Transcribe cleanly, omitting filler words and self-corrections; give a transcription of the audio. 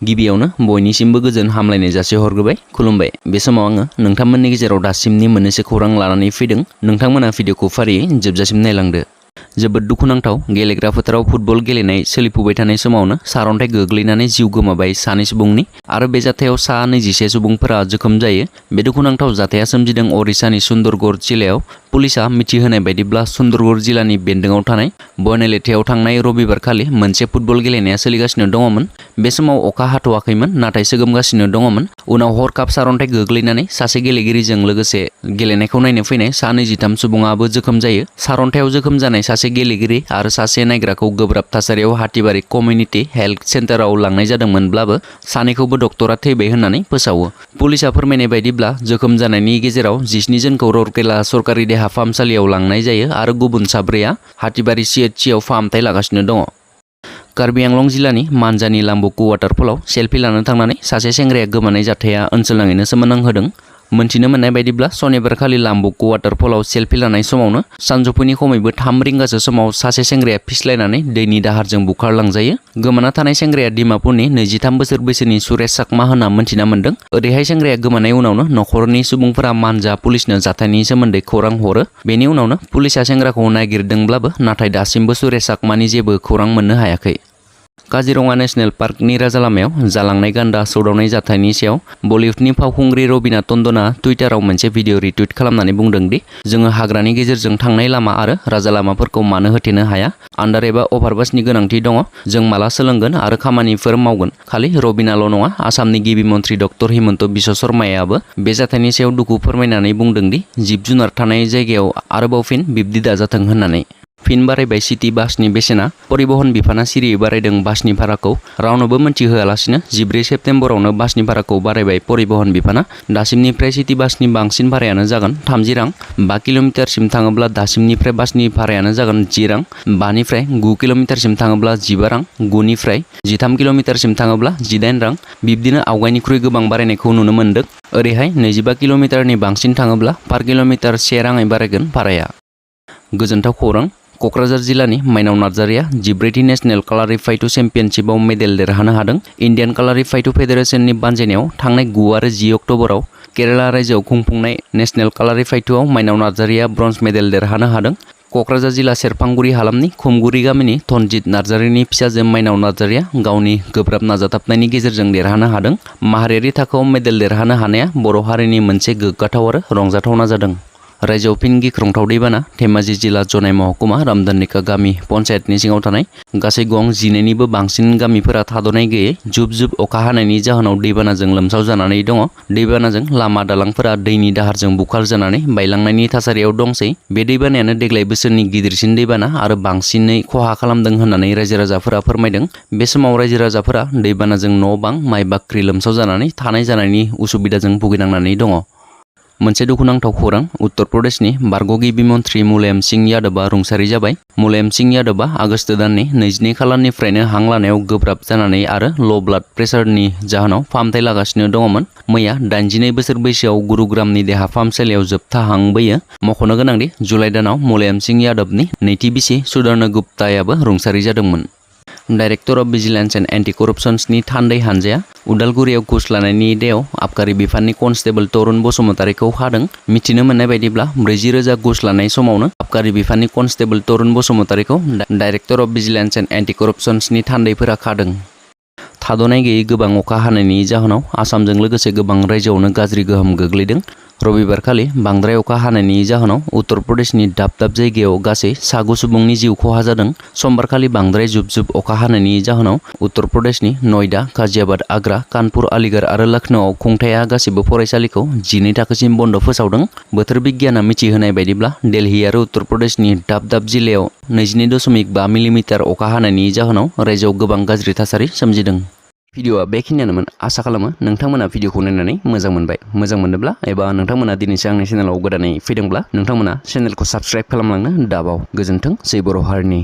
गिबियावनो बयनिसिमबो गोजोन हामलायनाय जासिहरग्रोबाय। खुलुमबाय। बे समाव आङो नोंथांमोननि गेजेराव दासिमनि मोननैसो खौरां लानानै फैदों। नोंथांमोना भिडिअखौ फारियै जोबजासिम नायलांदो। जोबोद दुखुनांथाव गेलेग्रा फोथाराव फुटबल गेलेनाय सोलिफुबाय थानाय समावनो सारअन्थाइ गोग्लैनानै जिउ गोमाबाय सानै सुबुंनि आरो बे जाथायाव सा 26 सुबुंफोरा जोखोम जायो। बे दुखुनांथाव जाथाया सोमजिदों ओडिशानि सुंदरगढ़ जिल्लायाव। पुलिसा मिथिहोनाय बायदिब्ला सुंदरगढ़ जिल्लानि बेन्दोंआव थानाय बयनेलेथायाव थांनाय रबिबारखालि मोनसे फुटबल गेलेनाया सोलिगासिनो दङमोन। बे समाव अखा हाथ'वाखैमोन नाथाय सोगोमगासिनो दङमोन। उनाव हरखाब सारअन्थाइ गोग्लैनानै सासे गेलेगिरिजों लोगोसे गेलेनायखौ नायनो फैनाय सा 23 सुबुङाबो जोखोम जायो। सारअन्थायाव जोखोम जानाय सासे गेलेगिरि आरो सासे नायग्राखौ गोब्राब थासारियाव हातिबारि कमिउनिटि हेल्थ सेन्टाराव लांनाय जादोंमोनब्लाबो सानैखौबो डक्टरा थैबाय होननानै फोसावो। पुलिसा फोरमायनाय बायदिब्ला जोखोम जानायनि गेजेराव 17 जनखौ रौरकेला सरकारि देहा फाहामसालियाव लांनाय जायो आरो गुबुन 4 हातिबारि CHCआव फाहामथाय लागासिनो दङ। कार्बि आंलं जिल्लानि मानजानि लाम्बुकु वाटारफलाव सेलफि लानो थांनानै सासे सेंग्राया गोमानाय जाथाया ओनसोलनाङैनो सोमोनांहोदों। मोनथिनो मोननाय बायदिब्ला सनिबारखालि लाम्बुकु वाटारफलाव सेलफि लानाय समावनो सानजौफुनि खमैबो 3 रिंगासो समाव सासे सेंग्राया फिस्लायनानै दैनि दाहारजों बुखारलांजायो। गोमाना थानाय सेंग्राया डिमापुरनि 23 बोसोर बैसोनि सुरेश चाकमा होनना मोनथिना मोन्दों। ओरैहाय सेंग्राया गोमानाय उनावनो नखरनि सुबुंफोरा मानजा पुलिसनो जाथायनि सोमोन्दै खौरां हरो। बेनि उनावनो पुलिसा सेंग्राखौ नागिरदोंब्लाबो नाथाय दासिमबो सुरेश चाकमानि जेबो खौरां मोननो हायाखै। काजिरङा नेशनेल पार्कनि राजालामायाव जालांनाय गान्दा सौदावनाय जाथायनि सायाव बलिउडनि फावखुंग्रि रबिना टन्डनआ टुइटाराव मोनसे भिडिअ रिटुइट खालामनानै बुंदों दि जोङो हाग्रानि गेजेरजों थांनाय लामा आरो राजालामाफोरखौ मानो होथेनो हाया। आन्डार एबा अभारपासनि गोनांथि दङ। जों माला सोलोंगोन आरो खामानिफोर मावगोन। खालि रबिनाल' नङा, आसामनि गिबि मन्त्रि डक्टर हिमन्त बिश्व शर्मायाबो बे जाथायनि सायाव दुखु फोरमायनानै बुंदों दि जिब जुनार थानाय जायगायाव आरोबाव फिन बिब्दि दाजाथों होननानै। फिन बारायबाय सिटि बासनि बेसेना। परिबहन बिफाना सिरियै बारायदों बासनि भाराखौ। रावनोबो मोनथिहोआलासिनो 14 सेप्तेम्बरावनो बासनि भाराखौ बारायबाय परिबहन बिफाना। दासिमनिफ्राय सिटि बासनि बांसिन भारायानो जागोन 30 रां। 5 किल'मिटारसिम थाङोब्ला दासिमनिफ्राय बासनि भारायानो जागोन 10 रां। 5 निफ्राय 9 किल'मिटारसिम थाङोब्ला 15 रां। 9 निफ्राय 13 किल'मिटारसिम थाङोब्ला 18 रां। बिब्दिनो आवगायनिख्रुइ गोबां बारायनायखौ नुनो मोन्दों। ओरैहाय 25 किल'मिटारनि बांसिन थाङोब्ला पार किल'मिटार 1 राङै बारायगोन भाराया। गोजोनथाव खौरां। क'क्राझार जिल्लानि माइनाव नार्जारिया 14थि नेशनेल कालारिफाइटु चेम्पियनशिपआव मेडेल देरहानो हादों। इन्डियान कालारिफाइटु फेडारेशननि बानजायनायाव थांनाय 9 आरो 10 अक्ट'बराव केराला रायजोआव खुंफुंनाय नेशनेल कालारिफाइटुआव माइनाव नार्जारिया ब्रन्ज मेडेल देरहानो हादों। क'क्राझार जिल्ला सेरफांगुरि हालामनि खुमगुरि गामिनि धनजित नार्जारिनि फिसाजो माइनाव नार्जारिया गावनि गोब्राब नाजाथाबनायनि गेजेरजों देरहानो हादों। माहारियारि थाखोआव मेडेल देरहानो हानाया बर' हारिनि मोनसे गोग्गाथाव आरो रंजाथावना जादों। रायजोआव फिन गिख्रंथाव दैबाना। धेमाजि जिल्ला जनाय महकुमा रामदानिका गामि पन्चायतनि सिङाव थानाय गासै गं 12निबो बांसिन गामिफोरा थाद'नाय गैयै जुब जुब अखा हानायनि जाहोनाव दैबानाजों लोमसाव जानानै दङ। दैबानाजों लामा दालांफोरा दैनि दाहारजों बुखार जानानै बायलांनायनि थासारियाव दंसै। बे दैबानायानो देग्लाय बोसोरनि गिदिरसिन दैबाना आरो बांसिनै खहा खालामदों होननानै रायजो राजाफोरा फोरमायदों। बे समाव रायजो राजाफोरा दैबानाजों न' बां माइ बाख्रि लोमसाव जानानै थानाय जानायनि उसुबिदाजों भुगिनांनानै दङ। मोनसे दुखुनांथाव खौरां। उत्तर प्रदेशनि बारग' गिबि मन्त्रि मुलायम सिंह यादवआ रुंसारि जाबाय। मुलायम सिंह यादवआ आगस्त दाननि 22 खालारनिफ्रायनो हां लानायाव गोब्राब जानानै आरो ल' ब्लाड प्रेसारनि जाहोनाव फाहामथाय लागासिनो दङमोन। मैया 82 बोसोर बैसोआव गुरुग्रामनि देहा फाहामसालियाव जोबथा हां बोयो। मख'नो गोनांदि जुलाइ दानाव मुलायम सिंह यादवनि नैथि बिसि सुधर्ना गुप्तायाबो रुंसारि जादोंमोन। Director of vigilance and anti करप्शन्सनि थान्दै हानजाया उदालगुरियाव घुस लानायनि दायाव आबगारि बिफाननि कनस्टेबल तरुन बसुमतारीखौ हादों। मिथिनो मोननाय बायदिब्ला 40,000 घुस लानाय समावनो आबगारि बिफाननि कनस्टेबल तरुन बसुमतारीखौ director of vigilance and anti करप्शन्सनि थान्दैफोरा खादों। थाद'नाय गैयै गोबां अखा हानायनि जाहोनाव आसामजों लोगोसे गोबां रायजोआवनो गाज्रि गोहोम गोग्लैदों। रबिबारखालि बांद्राय अखा हानायनि जाहोनाव उत्तर प्रदेशनि दाब दाब जायगायाव गासै 7 सुबुंनि जिउ खहा जादों। समबारखालि बांद्राय जुब जुब अखा हानायनि जाहोनाव उत्तर प्रदेशनि नयडा, गाजियाबाद, आग्रा, कानपुर, आलिगढ़ आरो लखनऊआव खुंथाया गासिबो फरायसालिखौ 12 थाखोसिम बन्द' फोसावदों। बोथोर बिगियाना मिथिहोनाय बायदिब्ला दिल्ली आरो उत्तर प्रदेशनि दाब दाब जिल्लायाव 22.5 मिलिमिटार अखा हानायनि जाहोनाव रायजोआव गोबां गाज्रि थासारि सोमजिदों। भिडिअआ बेखिनियानोमोन। आसा खालामो नोंथांमोना भिडिअखौ नायनानै मोजां मोनबाय। मोजां मोनोब्ला एबा नोंथांमोना दिनैसो आंनि चेनेलाव गोदानै फैदोंब्ला नोंथांमोना चेनेलखौ साबस्क्राइब खालामलांनो दाबाव। गोजोन्थों। जै बर' हारिनि।